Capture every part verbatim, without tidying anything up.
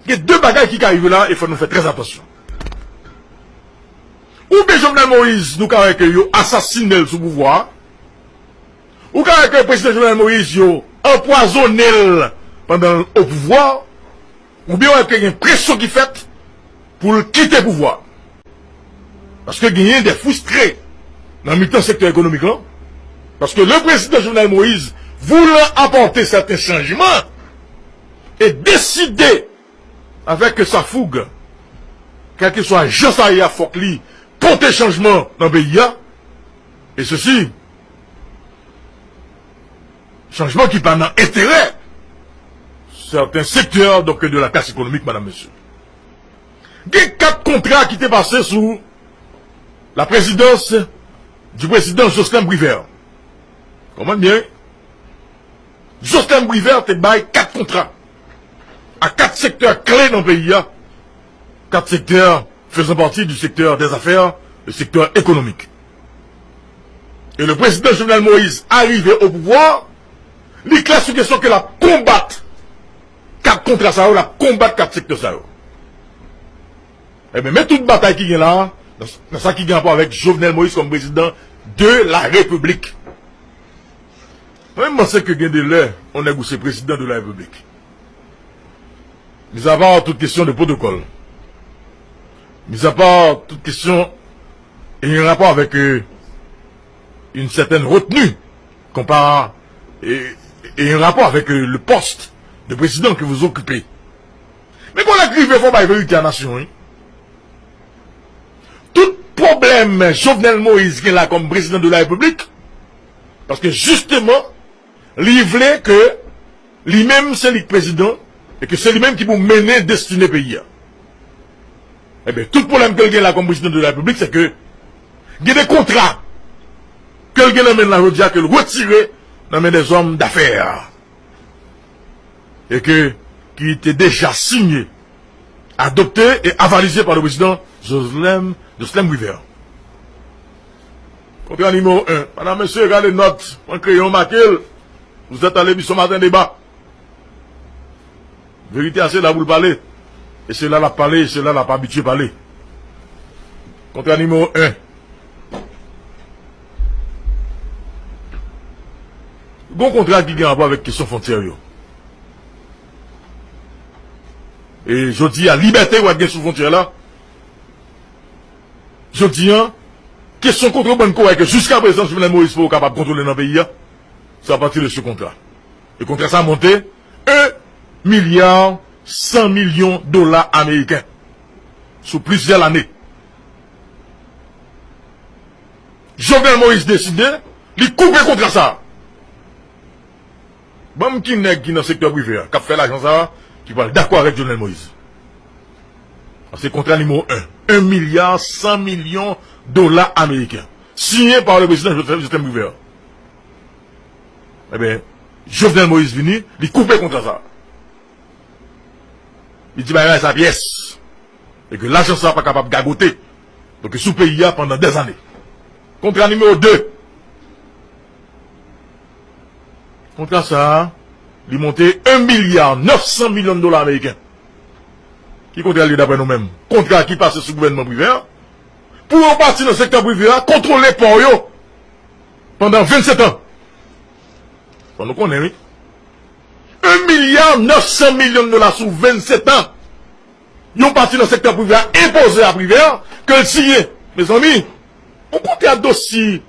Gen de bagay ki ka rive la e fò nou fè trè atansyon. Oubyen Jovenel Moïse, nou ka wè ke yo asasinen l sou pouvwa a. Ou ka wè ke prezidan Jovenel Moïse, yo anpwazonnen l pandan l o pouvwa. Oubyen wè ke gen presyon ki fèt pou l kite pouvwa. Paske genyen de fristre nan mitan sektè ekonomik lan. Paske le président Jovenel Moïse, voulant apporter certains changements, e deside avec sa fougue, kèlkeswa jan sa ye a, fòk li pote chanjman nan peyi a. E sesi, chanjman ki pa nan enterè sèten sektè, donk, de la klas ekonomik, madam, mesye. Gen kat kontra ki te pase sou la présidence du président Jocelyn Privert. Konprann byen, wi. Jocelyn Privert te bay kat kontra a kat sektè kle nan peyi a, kat sektè faisant partie du secteur des affaires, le secteur économique. Et le président Jovenel Moïse arrivé au pouvoir, li klè sou kesyon ke l ap konbat kat kontra sa yo, l ap konbat kat sektè sa yo. Ebyen, men tout batay ki gen la, nan, nan sa ki gen rapò avèk Jovenel Moïse kòm prezidan de la Repiblik. Mwen, m panse ke gen de lè, yon nèg ou se prezidan de la Repiblik. Mis à part toute question de protocole, mis à part toute question ayant rapport avec euh, une certaine retenue, comparé et, et un rapport avec euh, le poste de président que vous occupez. Men kon lè k rive, fò bay verite a nasyon, wi. Tout pwoblèm Jovenel Moïse gen la kòm prezidan de la Repiblik, paske jisteman, li vle ke li menm se li k prezidan, e ke se li menm ki pou mennen destine peyi a. Ebyen, tout pwoblèm ke l gen la kòm prezidan de la Repiblik, se ke gen de kontra ke l gen nan men l la jodi a, ke l retire nan men dèzòm dafè. E ke, ki te deja sinye, adopté et avalisé par le président Jocelyn, Jocelyn Privert. Kontra nimewo en. Madam, mesye, gade nòt. Pran kreyon, make l. Vous êtes à l'émission Matin Débat. Verite a se la pou l pale. E se la l ap pale, e se la l ap abitye pale. Kontra nimewo en. Gon kontra ki gen rapò avèk kesyon fwontyè yo. E jodi a, libète w ap gen sou fwontyè la. Jodi a, kesyon kontrebann ke w wè ke jiska prezan Jovenel Moïse poko kapab kontwole nan peyi a, se apati de se kontra. E kontra sa monte en milya san milyon dola ameriken sou plizyè lane. Jovenel Moïse deside, li koupe kontra sa. Ban m ki nèg ki nan sektè prive a, k ap fè lajan sa a, ki pral dakò avèk Jovenel Moïse. Se kontra nimewo en. En milya san milyon dola ameriken. Siyen pa le prezidan Jovenel Moïse. Ebyen, Jovenel Moïse vini, li koupe kontra sa. Li di bagay sa pyès. E ke lajan sa pa kapab gagote. Donk, sou peyi a pandan dèzane. Kontra nimewo de. Kontra sa a, li monte en milya nèf san milyon dola ameriken. Ki kontra l ye daprè nou menm? Kontra ki pase sou gouvènman prive a, pou yon pati nan sektè prive a kontwole pò yo pandan vennsetan. Fò nou konnen, wi. En milya nèf san milyon dola sou vennsetan. Yon pati nan sektè prive a enpoze a Privert ke l siyen. Mezanmi, yon kontra dosi,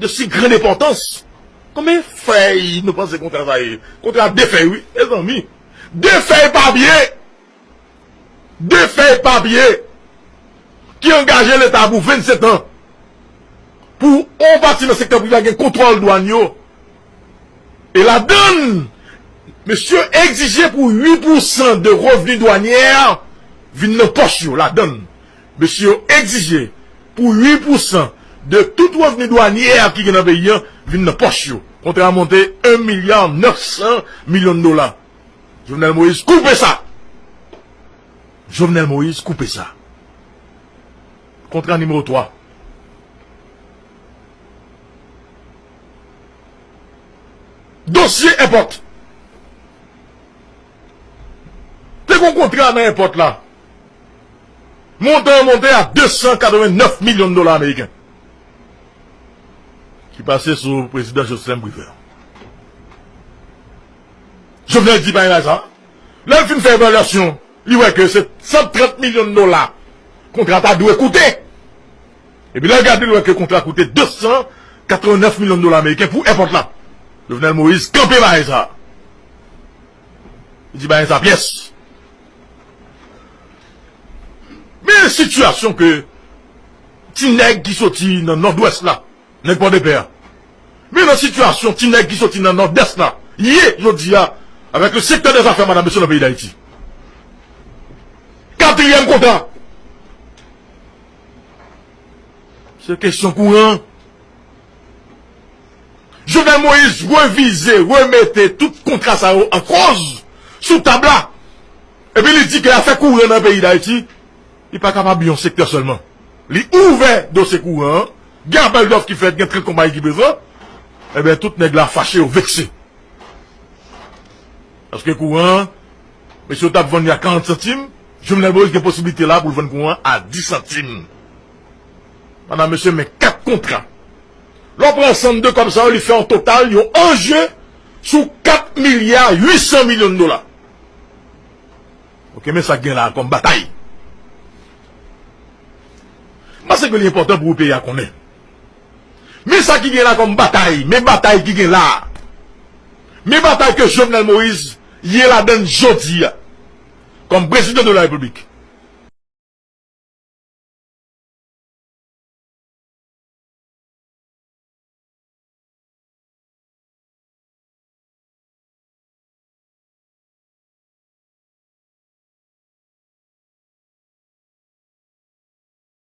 dosi grann enpòtans. Konbyen fèy nou panse kontra sa ye? Kontra de fèy, wi, mezanmi. De fèy papye. De fèy papye ki angaje Leta pou vennsetan. Pou yon pati nan sektè prive a gen kontwòl dwàn yo. E ladann, mesye egzije pou uit pousan de revni dwanyè vin nan pòch yo. Ladann, mesye yo egzije pou uit pousan de tout revni dwanyè ki gen nan peyi a vin nan pòch yo. Kontra a monte en milya nèf san milyon dola. Jovenel Moïse koupe sa. Jovenel Moïse koupe sa. Kontra nimewo twa. Dosye èpòt. Te Yon kontra nan èpòt la. Montan an monte a de san katrevennnèf milyon dola ameriken. Ki pase sou prezidan Jocelerme Privert. Jovenel di pa gen lajan. Lè l fin fè evalyasyon, li wè ke se san trant milyon dola kontra ta dwe koute. Epi lè l gade, l wè ke kontra koute de san katrevennnèf milyon dola ameriken pou èpòt la. Jovenel Moïse kanpe bagay sa. Li di bagay sa pyès. Men sitiyasyon ke ti nèg ki soti nan Nòdwès la, nèg Pòdepè a. Men nan sitiyasyon ti nèg ki soti nan Nòdès la, ye jodi a, avèk le sektè dèzafè, madanm, mesye, nan peyi Dayiti. Katriyèm kontra. Se kesyon kouran. Jovenel Moïse revize, remete tout kontra sa yo an koz sou tab la. Epi li di ke afè kouran nan peyi Dayiti, li pa kapab yon sektè sèlman. Li ouvè dosye kouran an, gen apèl dòf ki fèt, gen trant konpayi ki prezan. Ebyen, tout nèg la fache, yo vekse. Paske kouran an, mesye yo t ap vann li a karant santim, Jovenel Moïse gen posiblite la pou l vann kouran an a dis santim. Madanm, mesye, men kat kontra. Lè w pran ansanm de kòb sa yo, li fè yon total, yon anje sou kat milya uit san milyon dola. Oke, men sa k gen la kòm batay. M panse ke li enpòtan pou peyi a konnen. Men sa ki gen la kòm batay, men batay ki gen la. Men batay ke Jovenel Moïse ye ladann jodi a, kòm prezidan de la repiblik.